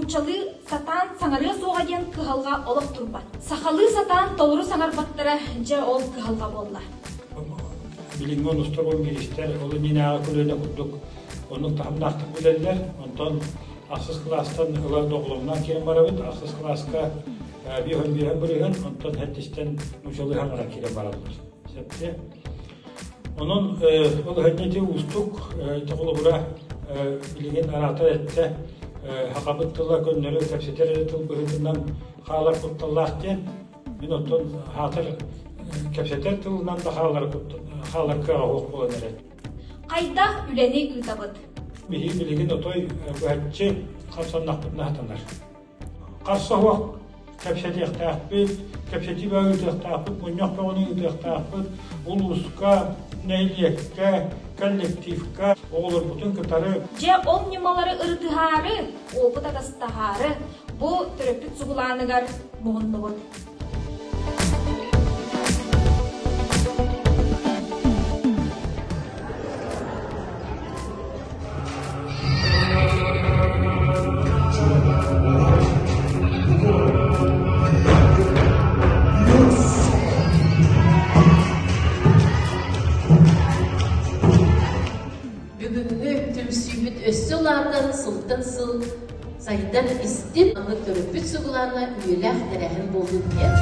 нууччалыы сатаан саҥарыа суоҕа диэн кыһалҕа олох турбат. Сахалыы сатаан толору саҥарбаттара дьэ ол кыһалҕа буолла. Билиҥҥи онустар уон бииристэр ол иннинээҕи көлүөнэ курдук оннук таһымнаахтык билэллэр. Онтон ахсыс кылаастан ыла доҕолоҥноон киирэн барабыт. Ахсыс кылааска биэһэн биэһэн бырыһын, онтон сэттистэн нуучалыы саҥаран киирэн бараллар. Сөпте. Онон ол иһинньэ ити уустук, ити холобура билигин араатар эттэ сахабыт тыла көннөрү кэпсэтэр эрэ тыл быһыытынан хаалар кутталлаах диэн. Мин оттон аатар кэпсэтэр тылынан да хаалар хаалар кыаҕа суох буолан эрэр. Хайдах үлэни ыытабыт? Биһиги билигин отой быһаччы хамсаннахпытына сатанар. Харса суох кэпсэтиэхтээхпит, кэпсэтии бөҕө ыытыахтаахпыт, мунньах бөҕөнү ыытыахтаахпыт, улууска, нэһилиэккэ, коллективка оҕолорбутун кытары. Дьэ, ол ньымалары ырытыһаары, опыт атастаһаары бу төрөппүт сугулааныгар муһуннубут. Бүгүҥҥү түмсүүбүт өссө улаатан, сылтан сыл сайдан истин, аны төрөппүт сугулаана үйэлээх тэрээһин буоллун диэн.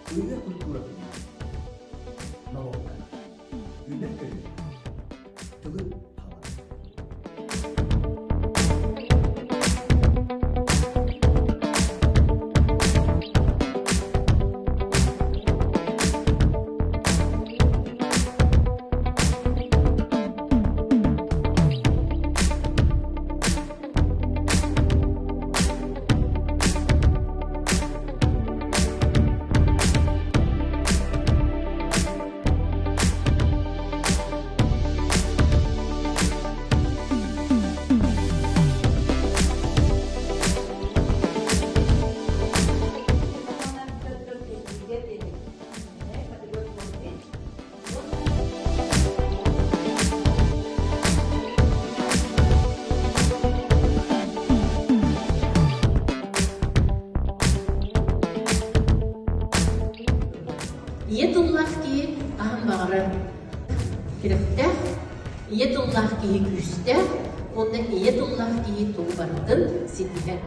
Бу ырыа культуратын норуокка үүнэр көлүөнэ тылы Ийэ тыллаах киһи хаһан баҕарар тирэхтээх, ийэ тыллаах киһи күүстээх уонна ийэ тыллаах киһи тугу барытын ситиһэр.